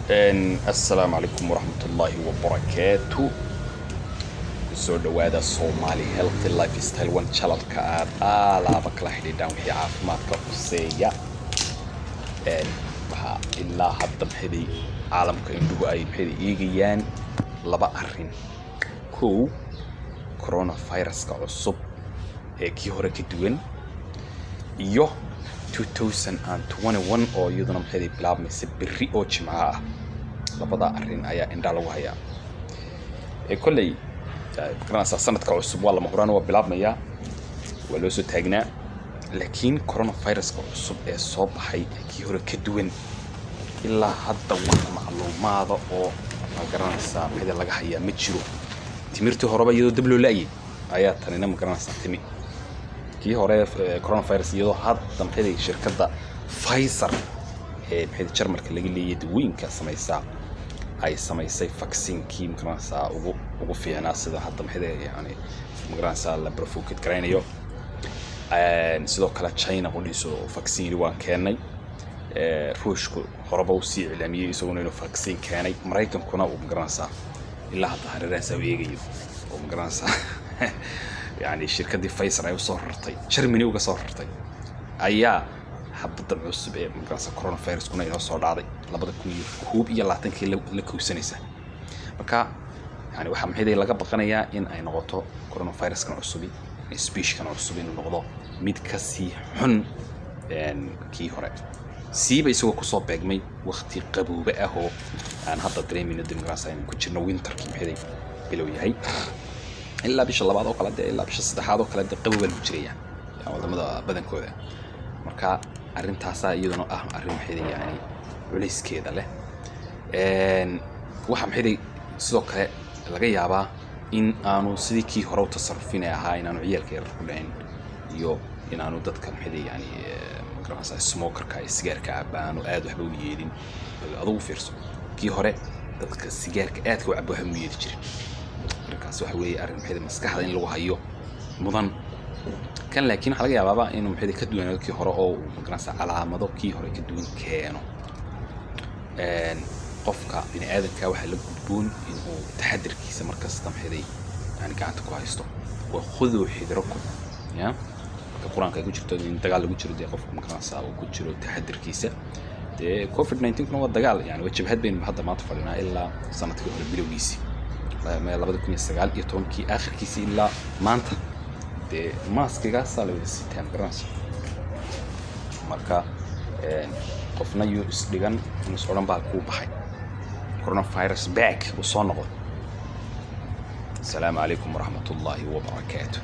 Assalaamu calaykum waraxmatullaahi wabarakaatu. Kusoo dhawaada Somali Healthy Lifestyle One, channelka aad aalaaba kala xidhiidhaan wixii caafimaadka quseeya. Waxaa ilaa hadda maxayday caalamka indhuhu ay maxayday eegayaan laba arrin. Kow, coronaviruska cusub ee kii hore ka duwan, iyo 2021 oo iyaduna maxayday bilaabmaysa berri oo Jimco ah. Labada arrin ayaa indhaa lagu hayaa. Ee kolley garanaysaa, sanadka cusub waa lama huraan, waa bilaabmayaa, waa loo soo taagnaa, laakiin coronaviruska cusub ee soo baxay ee kii hore ka duwan, ilaa hadda wax macluumaada oo ma garanaysaa maxayda laga hayaa ma jiro. Timirtii horeba iyadoo dab loo la'yay ayaa tanina ma garanaysaa timi. Kii hore coronavirus, iyadoo hadda maxayday shirkadda Pfizer ee maxayday Jarmalka laga leeyahay, dawooyinka samaysaa, ay samaysay vaccinekii ma garanaysaa ugu fiicnaa, sida hadda maxayday yani ma garanaysaa la propagate garaynayo. Sidoo kale China qudhiiso vaccine waan keennay. Ruushku horeba uu sii iclaamiyey isaguna inuu vaccine keenay. Maraykankuna uu ma garanaysaa ilaa hadda hareerahaasa u eegayo oo ma garanaysaa yani shirkaddii Pfizer ay usoo rartay, Germany uga soo rartay, ayaa xabaddan cusub ee ma garanaysaa coronaviruskuna inoo soo dhacday 2021kii la kowsanaysa. Marka yani waxaa maxay laga baqanayaa in ay noqoto coronaviruskan cusubi, specieskan cusub, inuu noqdo mid kasii xun kii hore, siiba isagoo kusoo beegmay wakti qaboobe ah oo aan hadda dareemayno dee magaranaysaa inaan ku jirno winterkii maxay bilow yahay. Ilaa bisha labaad oo kale dee, ilaa bisha saddexaad oo kale dee qabow baa lagu jiraya yani wadamada badankooda. Marka arrintaasaa iyaduna ah arrin maxay yani culayskeeda leh. Waxaa maxay sidoo kale laga yaabaa in aanu sidii kii hore u tasarufin ee ahaa inaanu ciyaalka yarar ku dhicin iyo inaanu dadka maxay yani magaranaysaa smokerka iyo sigaarka caba aanu aad waxba u yeelin. Bal adugu fiirso, kii hore dadka sigaarka aadka u caba waxba mu yeeli jirin. Arrinkaas waxa weeye arrin maxay maskaxda in lagu hayo mudan. Kan laakiin waxaa laga yaabaaba inuu maxay ka duwanaado kii hore oo uu magaranaysaa calaamado kii hore ka duwan keeno. Qofka bini aadamka waxaa la gudboon inuu taxadirkiisa markasta maxay yani gacanta ku haysto. Wa khuduu xidrakum ya, marka Qur-aanka ay ku jirto in dagaal lagu jiro, dee qofku magaranaysaa uu ku jiro taxadirkiisa. Dee COVID 19 kuna waa dagaal, yani waa jabhad baynu hadda maanta fadhinaa. Ilaa sanadkii hore bilowgiisii, 2019kii aakhirkiisii, ilaa maanta dee maaskigaasaa la wada sitaa, magaranaysa. Marka qofna yuu isdhigan inuu is odhan baa kuu baxay coronavirus back uu soo noqdo. Asalaamu calaykum waraxmat ullaahi wabarakaatu.